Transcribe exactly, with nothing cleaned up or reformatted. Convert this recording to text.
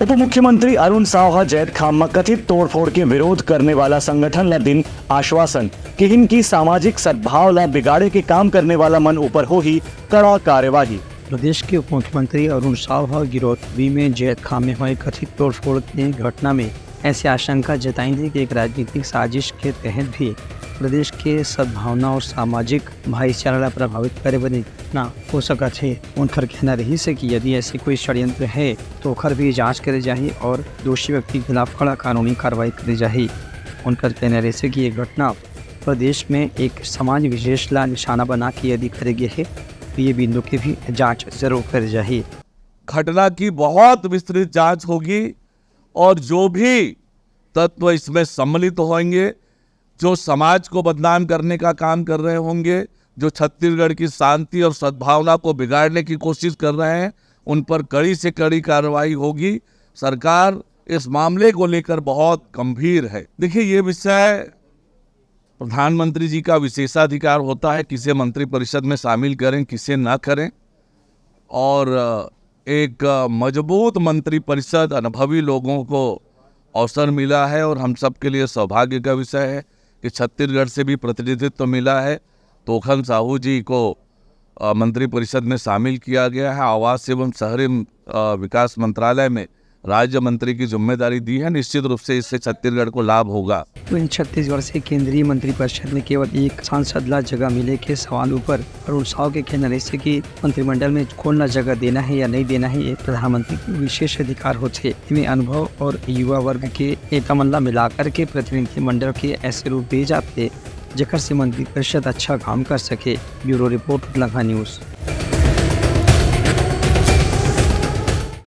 उप मुख्यमंत्री अरुण साव ह जैतखाम म कथित तोड़फोड़ के विरोध करने वाला संगठन ला दिन आश्वासन, किहिन कि सामाजिक सद्भाव ला बिगाड़े के काम करने वाला मन ऊपर होही कड़ा कार्यवाही। प्रदेश के उप मुख्यमंत्री अरुण साव ह गिरौदपुरी में जैतखाम में हुए कथित तोड़फोड़ के घटना में ऐसी आशंका जताई थी कि एक राजनीतिक साजिश के तहत भी प्रदेश के सद्भावना और सामाजिक भाईचारा ला प्रभावित करे बर घटना हो सकत हे। उनकर कहना रहिस हे कि यदि ऐसे कोई षड्यंत्र हे, तो ओकर भी जांच करे जाही और दोषी व्यक्ति के खिलाफ कड़ा कानूनी कार्रवाई करे जाही। उनकर कहना रहिस हे कि ये घटना प्रदेश में एक समाज विशेष ला निशाना बना के यदि करे गे हे, तो ये बिंदु के भी जांच जरूर करे जाही। घटना की बहुत विस्तृत जांच होगी और जो भी तत्व इसमें सम्मिलित होंगे, जो समाज को बदनाम करने का काम कर रहे होंगे, जो छत्तीसगढ़ की शांति और सद्भावना को बिगाड़ने की कोशिश कर रहे हैं, उन पर कड़ी से कड़ी कार्रवाई होगी। सरकार इस मामले को लेकर बहुत गंभीर है। देखिए, ये विषय प्रधानमंत्री जी का विशेषाधिकार होता है, किसे मंत्रिपरिषद में शामिल करें, किसे ना करें। और एक मजबूत मंत्रिपरिषद, अनुभवी लोगों को अवसर मिला है और हम सब के लिए सौभाग्य का विषय है कि छत्तीसगढ़ से भी प्रतिनिधित्व मिला है। तोखन साहू जी को, अ, मंत्रिपरिषद में शामिल किया गया है। आवास एवं शहरी, अ, विकास मंत्रालय में राज्य मंत्री की जिम्मेदारी दी है। निश्चित रूप से इससे छत्तीसगढ़ को लाभ होगा। वहीं छत्तीसगढ़ से केंद्रीय मंत्रिपरिषद में केवल एक सांसद ला जगह मिले के सवाल ऊपर अरुण साव के कहना रहिस हे कि मंत्रिमंडल में कोन ला जगह देना है या नहीं देना है, ये प्रधानमंत्री के विशेष अधिकार होथे। एमे अनुभव और युवा वर्ग के नेता मन ला मिलाकर के प्रतिनिधिमंडल के ऐसे रूप दे जाथे, जेकर से मंत्रिपरिषद अच्छा काम कर सके। Bureau report, Utlangha news.